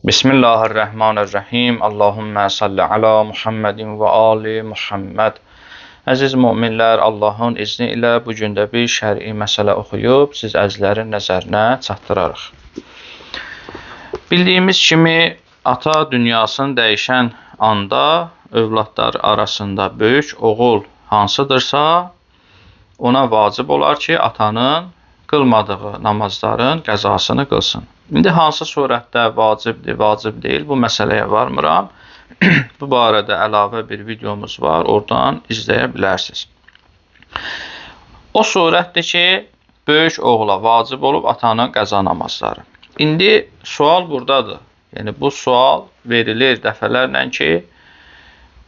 Bismillahirrahmanirrahim. Allahümmə salli ala Muhammedin və ali Muhammed. Əziz möminlər, Allahın izni ilə bu gün də bir şər'i məsələ oxuyub siz əzizlərin nəzərinə çatdırarıq. Bildiyimiz kimi ata dünyasını dəyişən anda övladlar arasında böyük oğul hansıdırsa, ona vacib olar ki, atanın qılmadığı namazların qəzasını qılsın. İndi hansı surətdə vacibdir, vacib deyil, bu məsələyə varmıram. Bu barədə əlavə bir videomuz var, oradan izləyə bilərsiniz. O surətdir ki, böyük oğula vacib olub atanın qəza namazları. İndi sual buradadır. Yəni bu sual verilir dəfələrlə ki,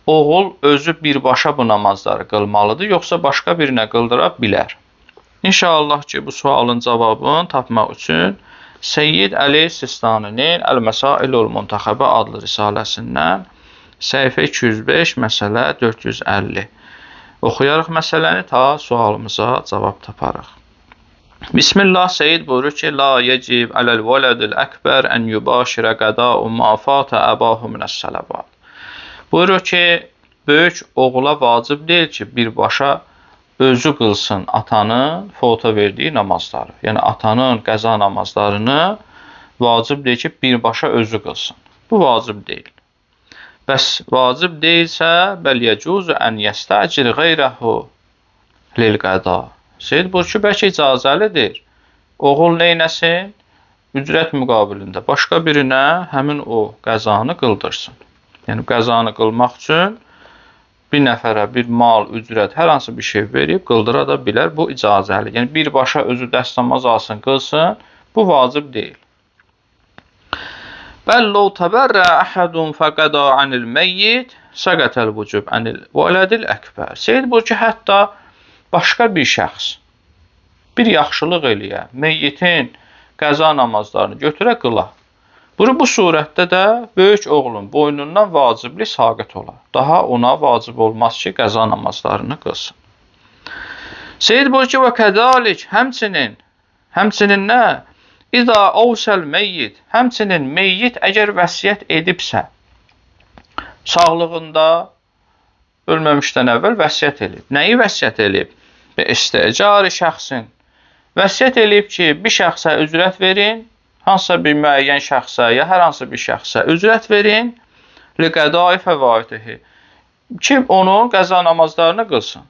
oğul özü birbaşa bu namazları qılmalıdır, yoxsa başqa birinə qıldıra bilər. İnşallah ki, bu sualın cavabını tapmaq üçün Seyyid Əli Sistaninin Əl-Məsailul Muntaxəbə adlı risaləsindən səhifə 205, məsələ 450. Oxuyarıq məsələni ta sualımıza cavab taparıq. Bismillah, Seyyid buyurur ki, La yecib ələl vələdil əkbər ən yubaşirə qədâ'u ma fatə əbahu minəs-sələvat. Buyurur ki, böyük oğula vacib deyil ki, birbaşa özü qılsın atanın fota verdiyi namazları. Yəni atanın qəza namazlarını vacib deyil ki, birbaşa özü qılsın. Bu vacib deyil. Bəs vacib deyilsə, bəl yəcuzu ən yəstəcir qeyrəhu lil qəda. Seyyid buyurur ki, bəlkə icazəlidir. Oğul neynəsin? Ücrət müqabilində başqa birinə həmin o qəzanı qıldırsın. Yəni qəzanı qılmaq üçün bir nəfərə bir mal, ücrət, hər hansı bir şey verib qıldıra da bilər. Bu icazəli. Yəni birbaşa özü dəstəmaz alsın, qılsın, bu vacib deyil. Bəl lov təbərrə əhədun fəqəda anil meyyit səqətəl vücub anil vələdil əkbər. Seyyid buyurur ki, hətta başqa bir şəxs bir yaxşılıq eləyə, meyyitin qəza namazlarını götürə qıla. Buyurur, bu surətdə də böyük oğlun boynundan vaciblik saqit olar. Daha ona vacib olmaz ki, qəza namazlarını qılsın. Seyyid buyurur ki, və kədalik, həmçinin, həmçinin nə? İza ovsəl meyyit, həmçinin meyyit əgər vəsiyyət edibsə, sağlığında ölməmişdən əvvəl vəsiyyət elib. Nəyi vəsiyyət elib? Bi isticari şəxsin. Vəsiyyət elib ki, bir şəxsə ücrət verin, hansısa bir müəyyən şəxsə ya hər hansı bir şəxsə ücrət verin, liqədai fəvaitihi, kim onun qəza namazlarını qılsın.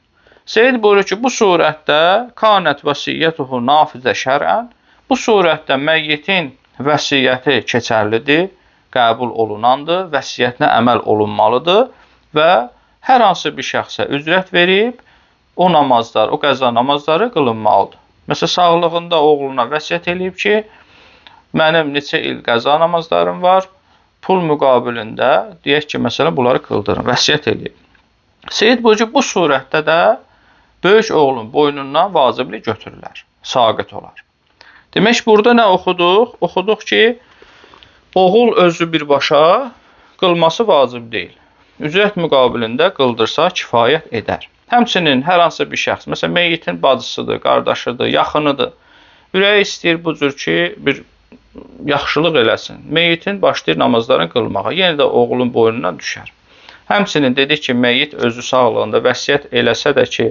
Seyyid buyurur ki, bu surətdə kanət vəsiyyətuhu nafizə şərən, bu surətdə meyyitin vəsiyyəti keçərlidir, qəbul olunandır, vəsiyyətinə əməl olunmalıdır və hər hansı bir şəxsə ücrət verib, o namazlar, o qəza namazları qılınmalıdır. Məsələn, sağlığında oğluna vəsiyyət eləyib ki, mənim neçə il qəza namazlarım var, pul müqabilində deyək ki, məsələn, bunları qıldırın, vəsiyyət eləyib. Seyyid buyurur ki, bu surətdə də böyük oğlun boynundan vaciblik götürülər, saqit olar. Demək, burada nə oxuduq? Oxuduq ki, oğul özü birbaşa qılması vacib deyil. Ücrət müqabilində qıldırsa kifayət edər. Həmçinin hər hansı bir şəxs, məsələn, meyyitin bacısıdır, qardaşıdır, yaxınıdır, ürəyi istəyir bu cür ki, bir yaxşılıq eləsin. Meyyitin başlayır namazlarını qılmağa. Yenə də oğlun boynundan düşər. Həmçinin dedik ki, meyyit özü sağlığında vəsiyyət eləsə də ki,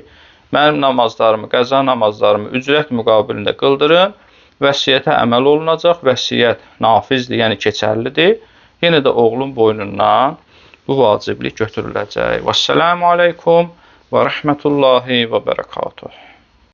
mənim namazlarımı, qəza namazlarımı ücrət müqabilində qıldırın, vəsiyyətə əməl olunacaq, vəsiyyət nafizdir, yəni keçərlidir. Yenə də oğlun boynundan bu vaciblik götürüləcək. Vəssalamu aleykum və rəhmətullahi və bərəkatuhu.